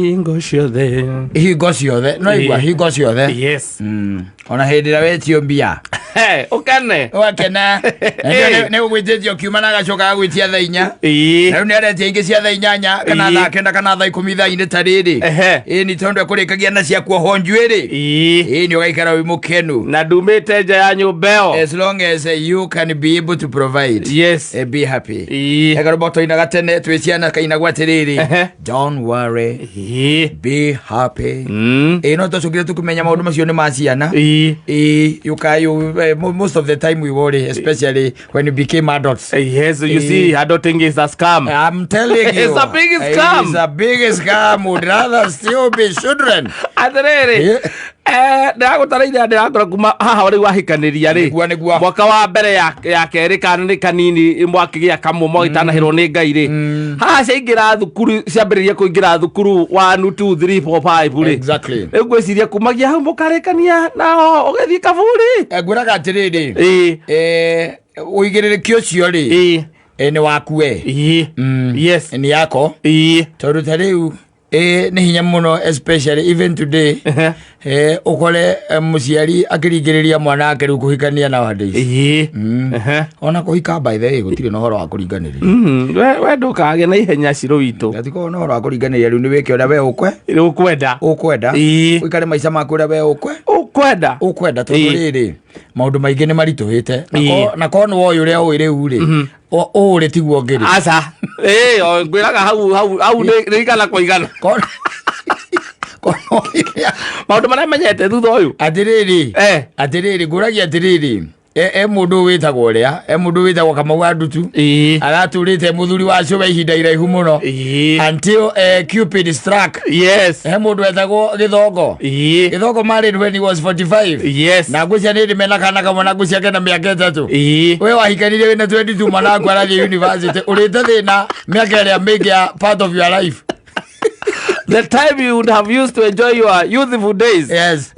Hingo ciothe. Hingo ciothe no igua. Ĩĩ. Hingo ciothe. Yes. Ona hĩndĩ ĩrĩa wetio mbia. Hey, ũkene. Ũgakena. Nĩ ũgwĩtĩtio kiuma na agacoka agagwĩtia thaa 4. Na rĩu nĩ aretia ingĩ cia thaa 8 kana thaa 9 kana thaa 10 thaa-inĩ ta rĩrĩ. Ĩĩ nĩ tondũ ekũrĩkagia na cia kuohwo njuĩrĩ. Ĩĩ nĩ ũgaikara wĩ mũkenu. Na ndumĩte nja ya nyũmba ĩyo. As long as you can be able to provide. Be happy. Ekarũmbo twainaga tene twĩ ciana kainagwo atĩrĩrĩ, "Don't worry, be happy." Ĩĩ no twacokire tũkĩmenya maũndũ macio nĩ ma ciana. Ĩĩ, you can, you, most of the time we worry, especially when you became adults. Yes, you see, adulting is a scam. I'm telling you. It's a big scam. It's a big scam. Would rather still be children. Atĩrĩrĩ, ndĩragũtarĩirie ndĩrakora kuma haha rĩu wahikanĩria rĩ. Nĩguo, nĩguo. Mwaka wa mbere ya kerĩ kana nĩ kanini mwakĩgĩa kamwe mwagĩtanahĩrwo nĩ Ngai rĩ, haha ciaingĩra thukuru, ciambĩrĩria kũingĩra thukuru 1 2 3 4 5 rĩ. Rĩu ngwĩciria kumagia hau mũkarĩkania nao ũgĩthiĩ kaburi. Ngwĩraga atĩrĩrĩ, ũigĩrĩrĩki ũcio rĩ, nĩ waku we. Nĩ yako. Tondũ ta rĩu nĩ hinya mũno, especially even today, ũkore mũciari akĩringĩrĩria mwana wake rĩu kũhikania nowadays. Ona kũhika, by the way, gũtirĩ na ũhoro wa kũringanĩria. We ndũkagĩa na ihenya ciro witũ. Gatikoragwo na ũhoro wa kũringanĩria, rĩu nĩ wĩke ũrĩa we ũkwe rĩu ũkwenda. Ũkwenda. Ũikare maica maku ũrĩa we ũkwe ũkwenda. Ũkwenda, tondũ rĩrĩ, maũndũ maingĩ nĩ maritũhĩte. Na korwo nĩ woĩ ũrĩa ũĩ rĩu rĩ, ũũ rĩ tiguo ngĩrĩ. Aca. O ngwĩraga hau hau hau nĩ igana kwa igana. Korwo nĩ ũrĩa- Maũndũ marĩa menyete thutha ũyũ. Atĩrĩrĩ, atĩrĩrĩ, ngũragia atĩrĩrĩ, e mũndũ wĩtagwo ũrĩa, e mũndũ wĩtagwo Kamau wa Ndutu, aratũrĩte mũthuri wa cũwe ihinda iraihu mũno until Cupid struck. He mũndũ wetagwo Gĩthongo. Gĩthongo married when he was 45. Na ngwĩcia nĩ ndĩ mena kana kamwe na ngwĩcia kena mĩaka 3. We wahikanirie wĩna 22, mwana waku arathiĩ university, ũrĩte thĩna mĩaka ĩrĩa mĩingĩ ya part of your life. The time you would have used to enjoy your youthful days. Yes.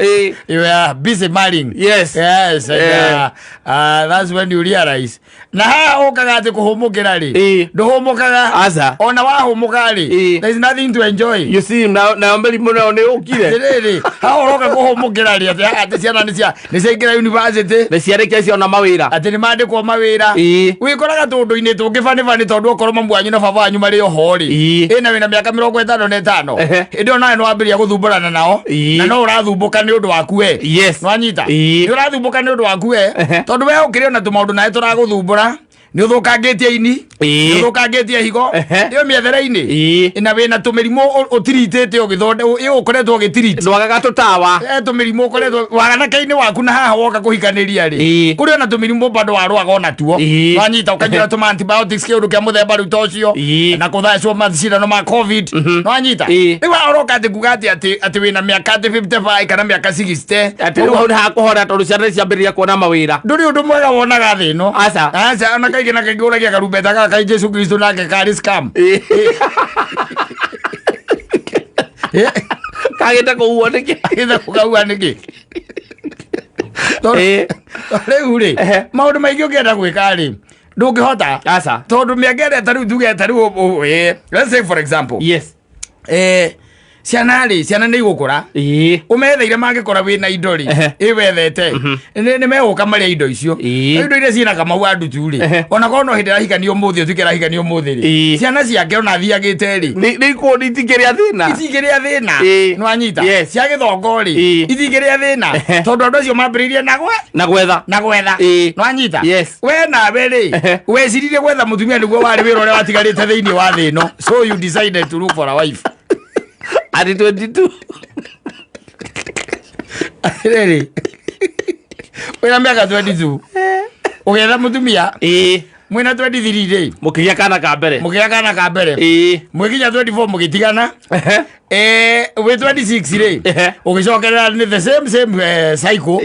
You are busy marrying. Yes, and, that's when you realize na haha ũkaga atĩ kũhũmũkĩra rĩ, ndũhũmũkaga. Aca. Ona wahũmũka rĩ, there is nothing to enjoy. You see, nayo mĩrimũ nayo nĩ ũkire. Atĩrĩrĩ, haha ũroka kũhũmũkĩra rĩ, atĩ ciana nĩ ciaingĩra university, nĩ ciarĩkia ciona mawĩra, atĩ nĩ mandĩkwo mawĩra, wĩkoraga tũndũ-inĩ tũngĩ banĩbanĩ, tondũ okorwo mamu wanyu na baba wanyu marĩ oho rĩ, ĩna wĩna mĩaka 55, hĩndĩ ĩyo nawe nĩwambĩrĩria gũthumbũrana nao. Na no ũrathumbũka nĩ ũndũ waku we. Nĩwanyita? Nĩ ũrathumbũka nĩ ũndũ waku we, tondũ we ũkĩrĩ ona tũmaũndũ nawe tũragũthumbũra, nĩ ũthũkangĩtie ini, nĩ ũthũkangĩtie higo ĩyo mĩethere-inĩ, na wĩna tũmĩrimũ ũtiritĩte ũgĩthonde ĩ ũkoretwo ũgĩtiriti. Ndwagaga tũtawa. Tũmĩrimũ ũkoretwo waganake-inĩ waku, na haha woka kũhikanĩria rĩ, kũrĩ ona tũmĩrimũ bado warũaga ona tuo. Nwanyita? Ũkanyua tũma antibiotics, kĩũndũ kĩa mũthemba rĩu ta ũcio, na kũthecwo macindano ma COVID. Nwanyita? Rĩu haha ũroka atĩ kuga atĩ wĩna mĩaka atĩ 55 kana mĩaka 60. Atĩ rĩu hau nĩ hakũhora tondũ ciana nĩ ciambĩrĩria kuona mawĩra. Ndũrĩ ũndũ mwega wonaga thĩ ĩno. Aca. Aca, ona kaingĩ na kaingĩ ũragia karumbeta gaka kai Jesu Kristo nake karĩ scam. Kagĩte kũhuo nĩkĩ? Gĩte kũkaua nĩkĩ? Tondũ rĩu rĩ, maũndũ maingĩ ũngĩenda gwĩka rĩ, ndũngĩhota. Aca. Tondũ mĩaka ĩrĩa ta rĩu tuge ta rĩu let's say for example, ciana rĩ, ciana nĩ igũkũra. Ũmetheire mangĩkora wĩna indo rĩ, ĩ wethete nĩ megũka marĩa indo icio. Indo iria ciĩna Kamau wa Ndutu rĩ, ona korwo no hĩndĩ arahikania ũmũthĩ, ũtuĩke arahikania ũmũthĩ rĩ, ciana ciake ona athiagĩte rĩ, Nĩ ikuona itingĩrĩa thĩna. Itingĩrĩa thĩna. Nĩwanyita? Yes. Cia Gĩthongo rĩ, itingĩrĩa thĩna, tondũ andũ acio mambĩrĩirie na gwe na gwetha. Na gwetha. Nĩwanyita? Yes. We nawe rĩ, weciririe gwetha mũtumia nĩguo warĩ wĩra ũrĩa watigarĩte thĩinĩ wa thĩ ĩno, so you decided to look for a wife. Atĩ 22. Rĩrĩ, wĩna mĩaka 22 ũgĩetha mũtumia. Mwĩna 23 rĩ, mũkĩgĩa kana ka mbere. Mũkĩgĩa kana ka mbere. Mwĩkinya 24 mũgĩtigana. Wĩ 26 rĩ, ũgĩcokerera nĩ the same same cycle.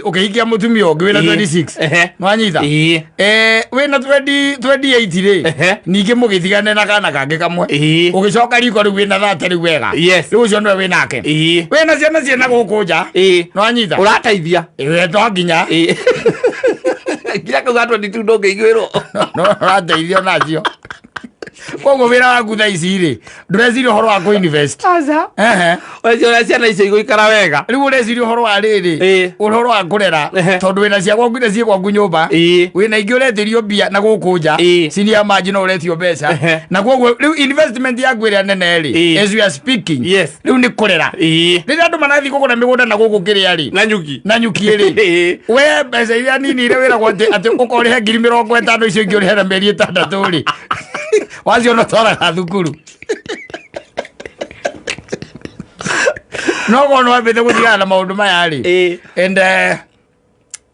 Ũkĩhikia mũtumia ũngĩ wĩna 26. Nwanyita? Wĩna 20 28 rĩ, ningĩ mũgĩtigane na kana kangĩ kamwe. Ũgĩcoka riko rĩu wĩna 30 rĩu wega. Rĩu ũcio nĩwe wĩnake. Wĩna ciana ciĩna gũkũ nja. Nwanyita? Ũrateithia. Ĩĩ, no nginya. Nginya kau ga 22 ndũngĩiguĩrwo. No ũrateithio nacio. Koguo wĩra waku thaa ici rĩ, ndũreciria ũhoro wa kũ-invest. Aca. Ehe. Ũreciria ũrĩa ciana icio igũikara wega. Rĩu ũreciria ũhoro wa rĩrĩ, ũhoro wa kũrera, tondũ wĩna cia gwaku iria ciĩ gwaku nyũmba, wĩna ingĩ ũretĩrio mbia na gũkũ nja, cinia maji no ũretio mbeca, na koguo rĩu investment yaku ĩrĩa nene rĩ, as we are speaking, rĩu nĩ kũrera. Rĩrĩa andũ marathiĩ kũgũra mĩgũnda na gũkũ kĩrĩa rĩ, Na nyuki. Na nyuki rĩ, we mbeca iria nini iria wĩragwo atĩ ũkorĩhe 50,000, icio ingĩ ũrĩhe na mĩeri 6 rĩ, waciona ũtwaraga thukuru. No korwo nĩ wambĩte gũtigana na maũndũ maya rĩ, and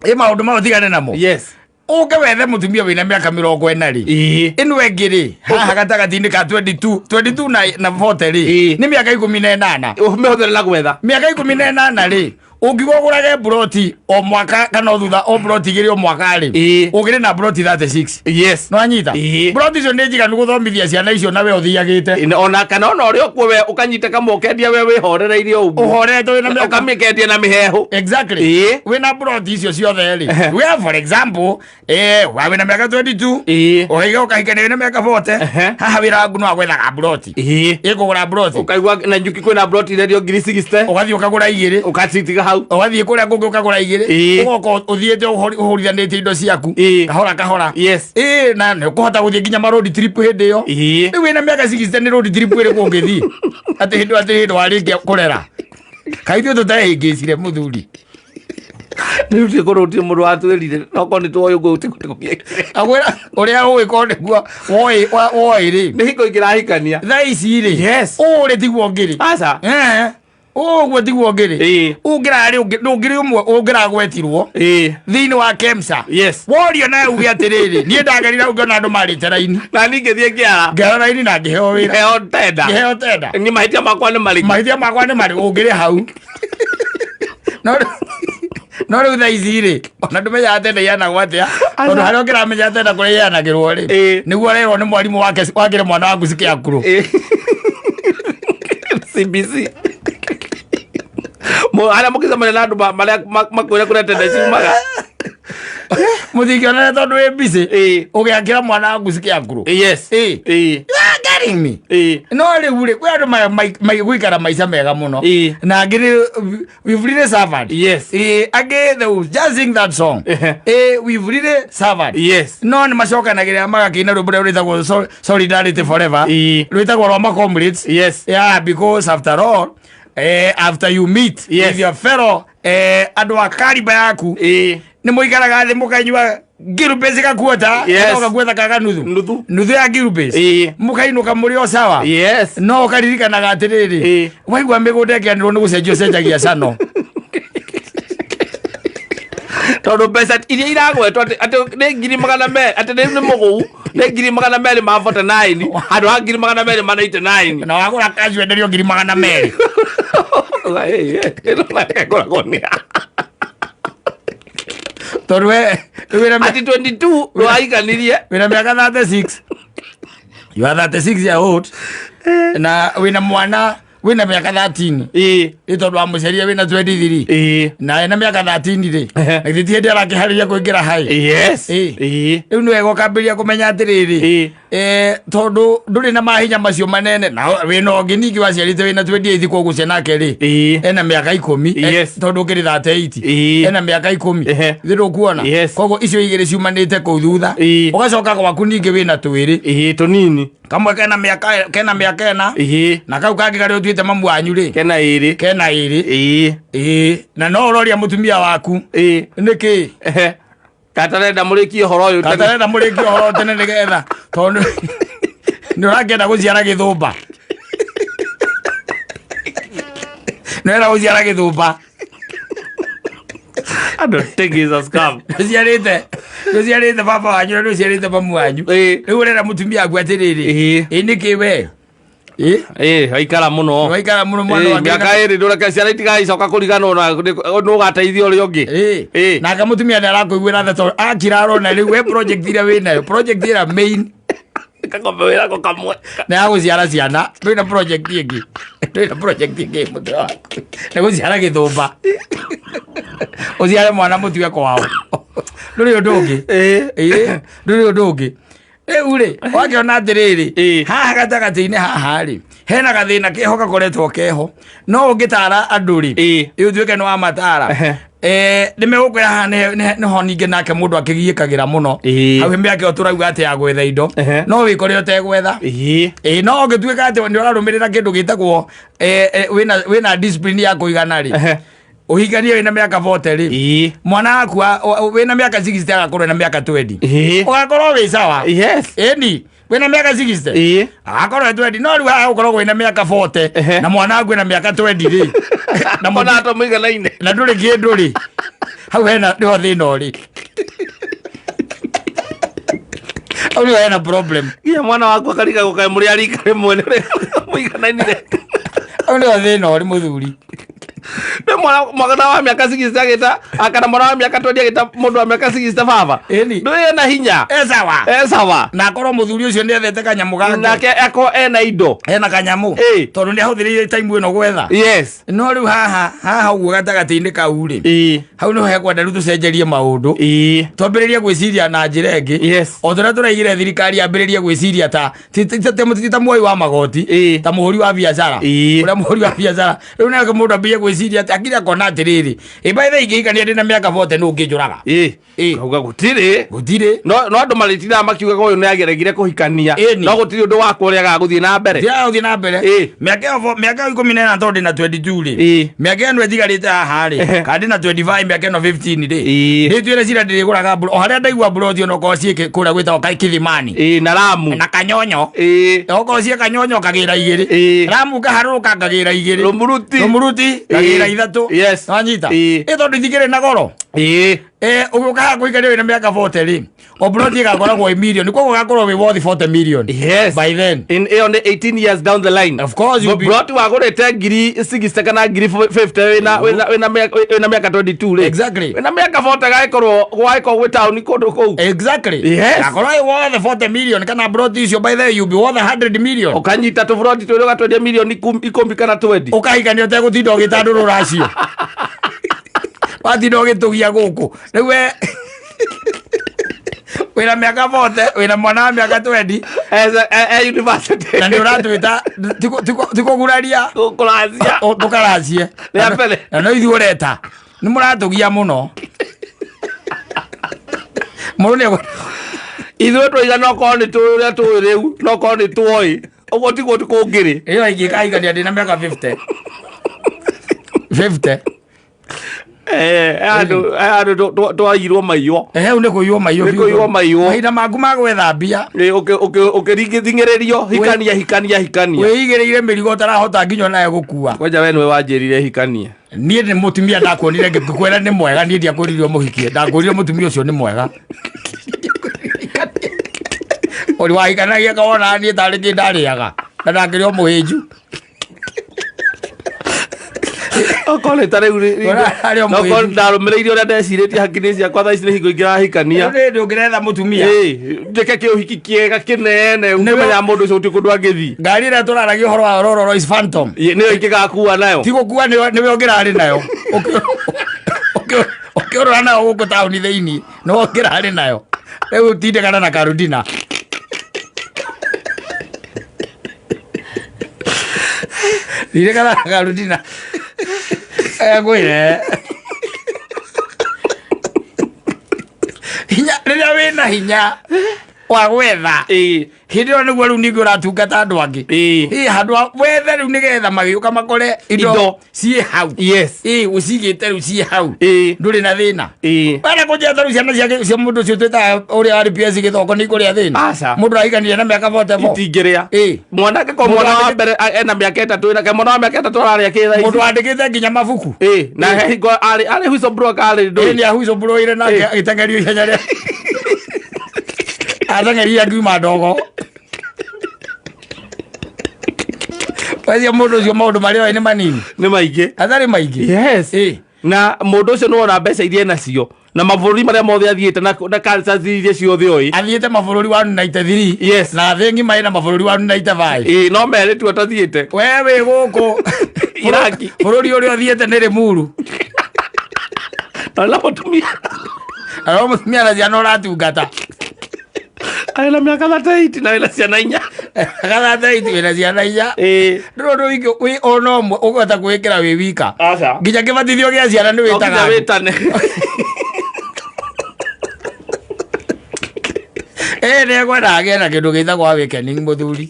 ĩ maũndũ maya ũtigane namo, ũke wethe mũtumia wĩna mĩaka 40 rĩ, ĩno ĩngĩ rĩ haha gatagatĩ-inĩ ka 22 22 na 40 rĩ, nĩ mĩaka 18. Ũmĩhũthĩre na gwetha. Mĩaka 18 rĩ, ũngiuga ũgũrage mburoti o mwaka kana o thutha o mburoti 2 o mwaka rĩ, ũgĩrĩ na mburoti 36. No anyita mburoti icio nĩ njiganu gũthomithia ciana icio na we ũthiagĩte. Ona kana ona ũrĩa ũkuo we ũkanyita kamwe ũkendia we wĩhorereirie ũguo. Ũhorete wĩna mĩaka Ũkamĩkendia na mĩhehu. Exactly. Wĩna mburoti icio ciothe rĩ, we are, for example, wa wĩna mĩaka 22, ũkaiga ũkahikania wĩna mĩaka 40, haha wĩra waku no agwethaga mburoti, ĩkũgũra mburoti. Ũkaigua na nyuki kwĩna mburoti irendio ngiri 60. Ũgathiĩ ũkagũra igĩrĩ. Ũgacitiga hau. Ũgathiĩ kũrĩa kũngĩ ũkagũra igĩrĩ. Ũgoka ũthiĩte ũhũrithanĩtie indo ciaku kahora kahora. Ĩĩ, na nĩ ũkũhota gũthiĩ nginya ma road trip hĩndĩ ĩyo. Rĩu wĩna mĩaka 60, nĩ road trip ĩrĩkũ ũngĩthiĩ atĩ hĩndĩ warĩkia kũrera? Kaĩ ithuĩ tũtehĩngĩcire, mũthuri? Rĩu tikorwo gũtirĩ mũndũ watwĩrire, nokorwo nĩ tuoĩ ũguo gũtirĩ. Agwĩra ũrĩa ũĩ korwo nĩguo woĩ rĩ. Nĩ hingo ingĩrahikania. Thaa ici rĩ, ũũ rĩ tiguo ngĩrĩ. Aca. Ũguo tiguo ngĩrĩ. Ũngĩrarĩ ndũngĩrĩ ũmwe ũngĩragwetirwo thĩinĩ wa KEMSA. Worio nawe uge atĩrĩrĩ, niĩ ndagerire ngĩona andũ marĩte raini. Na niĩ ngĩthiĩ ngĩara. Ngĩara raini na ngĩheo wĩra. Ngĩheo tenda. Ngĩheo tenda. Ni mahĩtia makwa nĩ marĩkũ? Mahĩtia makwa nĩ marĩkũ ũngĩrĩ hau? No rĩu thaa ici rĩ, ona ndũmenyaga tenda iheanagwo atĩa, tondũ harĩa ũngĩramenya tenda kũrĩa iheanagĩrwo rĩ, nĩguo ũrerwo nĩ mwarimũ wake wakĩre mwana waku cikiakuro. CBC. Harĩa mũgĩcemania na andũ marĩa makwĩra kũrĩa tenda ciumaga. Mũtingĩonana tondũ wĩ busy ũgĩakĩra mwana waku cikiakuro. You are getting me? No rĩu rĩ, kwĩ andũ maigũikara maica mega mũno, na angĩ nĩ we've really suffered. Angĩ they will just sing that song, we've really suffered. No nĩ macokanagĩrĩra magakĩina rwĩmbo rũrĩa rwĩtagwo Solidarity Forever, rwĩtagwo rwa macomrades. Yeah, because after all, after you meet with your fellow, andũ a kariba yaku, nĩ mũikaraga thĩ mũkanyua ngirubĩci gakuota, gakuota kaga nuthu. Nuthu. Nuthu ya ngirubĩci. Mũkainũka mũrĩ o sawa. No ũkaririkanaga atĩrĩrĩ, waigua mĩgũnda ĩkĩanĩrwo nĩ gũcenjio cenjagia cano. Tondũ mbeca iria iragwetwo atĩ nĩ 200,000, atĩ nĩ mũgũu nĩ 249,000 handũ ha 289,000. Na wagũra kanju enderio 200,000. Ĩno nake ngoragwo nĩ Tondũ we rĩu wĩna atĩ 22 ndwahikanirie. Wĩna mĩaka 36, you are 36 year old, na wĩna mwana wĩna mĩaka 13. Ĩ tondũ wamũciarire wĩna 23, na ena mĩaka 13 rĩ, na githĩ ti hĩndĩ arakĩharĩria kũingĩra hai? Rĩu nĩ wega ũkambĩrĩria kũmenya atĩrĩrĩ, tondũ ndũrĩ na mahinya macio manene, na wĩna ũngĩ ningĩ waciarĩte wĩna 28, koguo cia nake rĩ, ena mĩaka 10, tondũ ũkĩrĩ 38, ena mĩaka 10. Thĩ ndũkuona? Koguo icio igĩrĩ ciumanĩte kũu thutha. Ũgacoka gwaku ningĩ wĩna twĩrĩ. Tũnini. Kamwe kena mĩaka 4, na kau kangĩ karĩa ũtuĩte mamu wanyu rĩ, kena 2. Kena 2. Ĩĩ, na no ũroria mũtumia waku nĩkĩ. Katarenda mũrĩkie ũhoro ũyũ tene. Katarenda mũrĩkie ũhoro tene nĩgetha, tondũ nĩ ũrakĩenda gũciara gĩthũmba, nĩ ũrenda gũciara gĩthũmba. I don't think it's a scam. Nĩũciarĩte baba wanyu na nĩũciarĩte mamu wanyu. Rĩu ũrera mũtumia waku atĩrĩrĩ, ĩ nĩkĩ we? Ĩ. Waikara mũno. Waikara mũno mwana wake. Mĩaka 2 ndũreke ciana itigagĩcoka kũriganwo na nĩ ũgateithia ũrĩa ũngĩ. Nake mũtumia nĩ arakũiguĩra tha tondũ akira arona rĩu we project iria wĩnayo, project ĩrĩa main Kang'ombe wĩrako kamwe. Nĩ ya gũciara ciana. Ndũrĩ na project ĩngĩ, ndũrĩ na project ĩngĩ mũtwe waku, nĩ gũciara gĩthũmba, ũciare mwana mũtue kwao. Ndũrĩ ũndũ ũngĩ. Ĩĩ, ndũrĩ ũndũ ũngĩ. Rĩu rĩ, wakĩona atĩrĩrĩ, Ĩĩ. haha gatagatĩ-inĩ haha rĩ, hena gathĩna keho gakoretwo keho. No ũngĩtara andũ rĩ, Ĩĩ. ĩ ũtuĩke nĩ wamatara. Ehe. Nĩ megũkwĩra haha nĩho ningĩ nake mũndũ akĩgiĩkagĩra mũno. Ĩĩ. Hau mĩaka ĩyo tũrauga atĩ ya gwetha indo. Ehe. No wĩkore ũtegwetha. Ĩĩ. Ĩĩ, no ũngĩtuĩka atĩ nĩ ũrarũmĩrĩra kĩndũ gĩtagwo wĩna discipline ya kũigana rĩ, Ehe. ũhikanie wĩna mĩaka 40 rĩ, Ĩĩ. mwana waku wĩna mĩaka 60 agakorwo ena mĩaka 20. Ĩĩ. Ũgakorwo wĩ sawa. Yes. Ĩni, wĩna mĩaka 60. Ĩĩ. Agakorwo e 20. No rĩu haha ũkoragwo wĩna mĩaka 40 Ehe. na mwana waku ena mĩaka 20 rĩ. Na Ona to mũiganaine. na ndũrĩ kĩndũ rĩ. Hau hena nĩho thĩna ũrĩ. Hau nĩho hena problem. Nginya mwana waku akarigagwo kaĩ mũrĩ a rika rĩmwe nĩ mũiganainire. Hau nĩho thĩna ũrĩ mũthuri. Nĩ mwana wa mĩaka 60 agĩta kana mwana wa mĩaka 20 agĩta mũndũ wa mĩaka 60 baba. Ĩni. Ndũĩ ena hinya. E sawa. E sawa. Na akorwo mũthuri ũcio nĩ ethete kanyamũ gake. Nake akorwo ena indo. Ena kanyamũ. Ĩĩ. Tondũ nĩ ahũthĩrĩire time ĩno gwetha. Yes. No rĩu haha ũguo gatagatĩ-inĩ kau rĩ. Ĩĩ. Hau nĩho hekwenda rĩu tũcenjerie maũndũ. Ĩĩ. Twambĩrĩrie gwĩciria na njĩra ĩngĩ. Yes. O ta ũrĩa tũraigire thirikari yambĩrĩrie gwĩciria ta ti ta muoyi wa magoti. Ĩĩ. Ta mũhũri wa biacara. Ĩĩ. Ũrĩa mũhũri wa biacara. Rĩu nake mũndũ ambĩrĩrie gwĩciria atĩ akiri akona atĩrĩrĩ. Ĩ by the way ingĩhikania ndĩ na mĩaka 40 nũ ũngĩnjũraga. Ĩĩ. Ĩĩ. Kauga gũtirĩ. Gũtirĩ. No andũ marĩtindaga makiugaga ũyũ nĩ ageregire kũhikania. Ĩni. No gũtirĩ ũndũ wakwa ũrĩa agaga gũthiĩ na mbere. Ndiaga gũthiĩ na mbere. Ĩĩ. Mĩaka ĩyo mĩaka ĩyo 14 tondũ ndĩna 22 rĩ. Ĩĩ. Mĩaka ĩno ĩtigarĩte haha rĩ. Ehe. Kana ndĩna 25 mĩaka ĩno 15 rĩ. Ĩĩ. Ndĩtuĩre cira ndĩrĩgũraga o harĩa ndaigua mburoti ona okorwo ciĩ kũrĩa gwĩtagwo Kithimani. Ĩĩ na Ramu. Na Kanyonyo. Ĩĩ. Okorwo ciĩ Kanyonyo ngagĩra igĩrĩ. Ĩĩ. Ramu ngaharũrũka ngagĩra igĩrĩ. Rũmuruti. Rũmuruti ngagĩra Ĩĩ. ithatũ. Yes. Wanyita. Ĩĩ. Ĩ tondũ itikĩrĩ na goro. Ĩĩ. Ũgĩũka haha kũhikania wĩna mĩaka 40 rĩ, o plot ĩgakoragwo ĩ million, koguo ũgakorwo wĩ worth 40 million. Yes. By then. In ĩyo nĩ 18 years down the line. Of course you'll be- Plot wagũrĩte ngiri 60 kana ngiri 50 wĩna mĩaka 22 rĩ. Exactly. Wĩna mĩaka 40 gagĩkorwo gwagĩkorwo gwĩ taũni kũndũ kũu. Exactly. Yes. Gakorwo ĩ worth 40 million kana plot icio by the way you'll be worth 100 million. Ũkanyita tũburoti twĩrĩ ũgatwendia mirioni ikũmi kana 20. Ũkahikania ũtegũtinda ũgĩtandũrũra acio. Watinda ũgĩtũgia gũkũ. Rĩu we wĩna mĩaka 40, wĩna mwana wa mĩaka 20 As a university. na nĩ ũratwĩta ti kũguraria Kũracia. tũkaracie. Rĩa mbere. Na no ithuĩ ũreta. Nĩ mũratũgia mũno. Mũndũ nĩ Ithuĩ twaiga no korwo nĩ tũĩ ũrĩa tũĩ rĩu, no korwo nĩ twoĩ. Ũguo tiguo kũngĩrĩ. ĩyo ingĩkahikania ndĩ na mĩaka 50. 50. Andũ twairwo maiywo. Hau nĩ kũiywo maiywo. Nĩ kũiywo maiywo. Mahinda maku ma gwetha mbia. Ũkĩringĩrĩrio hikania hikania hikania. Wĩigĩrĩire mĩrigo ũtarahota nginya onayo gũkua. Kwanja we nĩwe wanjĩrire hikania. Niĩ nĩ mũtumia ndakuonire ngĩkwĩra nĩ mwega, niĩ ndiakwĩrire ũmũhikie, ndakwĩrire mũtumia ũcio nĩ mwega. Ũrĩ wahikanagia kawona niĩ tarĩ kĩ ndarĩaga na ndakĩrĩ o mũhĩnju. Okorwo nĩ ta rĩu Ũrarĩ o okorwo mũhĩnju. ndarũmĩrĩire ũrĩa ndecirĩtie hakiri ciakwa thaa ici nĩ hingo ingĩrahikania. Rĩu nĩ hĩndĩ ũngĩretha mũtumia. Ĩĩ, njĩke kĩũhiki kĩega kĩnene ũkĩmenya mũndũ ũcio gũtirĩ kũndũ angĩthiĩ. Ngari ĩrĩa tũraragia ũhoro wa Rolls Royce Phantom. Nĩyo ingĩgakua nayo. Ti gũkua nĩwe ũngĩrarĩ nayo. Ũkĩũrũra nayo gũkũ taũni thĩinĩ, nĩwe ũngĩrarĩ nayo. Rĩu tindĩkana na Karudina. Tindĩkana na Karudina. Ngwĩre. Hinya rĩrĩa wĩna hinya wa gwetha. Ĩĩ. Hĩndĩ ĩyo nĩguo rĩu ningĩ ũratungata andũ angĩ. Ĩĩ. Ĩĩ, handũ ha wethe rĩu nĩgetha magĩũka makore indo ciĩ hau. Yes. Ĩĩ, ũcigĩte rĩu ciĩ hau. Ĩĩ. Ndũrĩ na thĩna. Ĩĩ. Wena kũnjia ta rĩu ciana cia mũndũ ũcio twĩtaga ũrĩa warĩ PS gĩthoko nĩ ikũrĩa thĩna. Aca. Mũndũ ahikanire na mĩaka 44. Itingĩrĩa. Ĩĩ. Mwanake ko mwana wa mbere ena mĩaka ĩtatũ ĩna mwana wa mĩaka ĩtatũ ararĩa kĩ thaa ici. Mũndũ wandĩkĩte nginya mabuku. Ĩĩ, na he hingo arĩ whistleblower arĩ Ĩĩ, ndũĩ. nĩ ahwicũmbũrũire nake Ĩĩ. agĩteng'erio ihenya rĩa ateng'erire akiuma ndogo. Wecia mũndũ ũcio maũndũ marĩa oĩ nĩ manini. Nĩ maingĩ. Atarĩ maingĩ. Yes. Ĩĩ. Na mũndũ ũcio nĩ wona mbeca iria enacio na mabũrũri marĩa mothe athiĩte na cultures iria ciothe oĩ. Athiĩte mabũrũri 193. Yes. Na thĩ ng'ima ĩna mabũrũri 195. Ĩĩ, no merĩ tu atathiĩte. We wĩ gũkũ Iraki. Bũrũri ũrĩa ũthiĩte nĩ Limuru. Na na mũtumia. Na no mũtumia na ciana ũratungata. Arĩ na mĩaka 38 na wĩna ciana inya. Gathata wĩna ciana inya. Ĩĩ. Ndũrĩ ũndũ wĩ ona ũmwe ũkũhota kwĩkĩra wĩ wika. Aca. Nginya kĩbatithio gĩa ciana nĩ No wĩtaga nginya andũ. wĩtane. Ĩ nĩ ekwenda agĩe na kĩndũ gĩtagwo awakening mũthuri.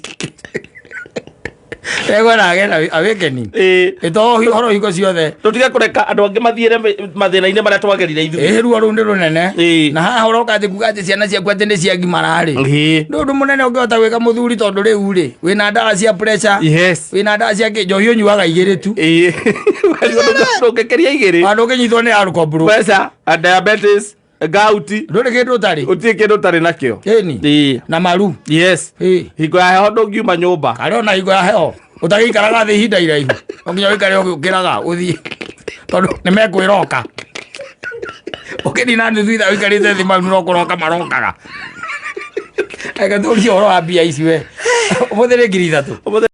Ekwenda agĩe na awakening. Ĩĩ. Ĩ to ũhoro hingo ciothe. Tũtige kũreka andũ angĩ mathiĩre mathĩna-inĩ marĩa twagerire ithuĩ. Ĩ ruo rũu nĩ rũnene. Ĩĩ. Na haha ũroka atĩ kuga atĩ ciana ciaku atĩ nĩ ciagimara rĩ. Ĩĩ. Nĩ ũndũ mũnene ũngĩhota gwĩka mũthuri tondũ rĩu rĩ wĩna ndawa cia pressure. Yes. Wĩna ndawa cia kĩ njohi ũnyuaga igĩrĩ tu. Ĩĩ. Ndũngĩkĩria igĩrĩ. Ona ndũngĩnyitwo nĩ alcohol. Pressure, diabetes, gout. Ndũrĩ kĩndũ ũtarĩ. Gũtirĩ kĩndũ ũtarĩ nakĩo. Ĩni. Ĩĩ. Na maru. Yes. Ĩĩ. Hingo ya heho ndũngiuma nyũmba. Karĩ ona hingo ya heho ũtagĩikaraga thĩ ihinda iraihu no nginya ũikare ũgĩũkĩraga ũthiĩ tondũ nĩ mekwĩroka ũkĩnina nuthu ithaa ũikarĩte thĩ mau no kũroka marokaga. Reke tũrie ũhoro wa mbia ici we ũmũthĩ nĩ 3,000. Ũmũthĩ.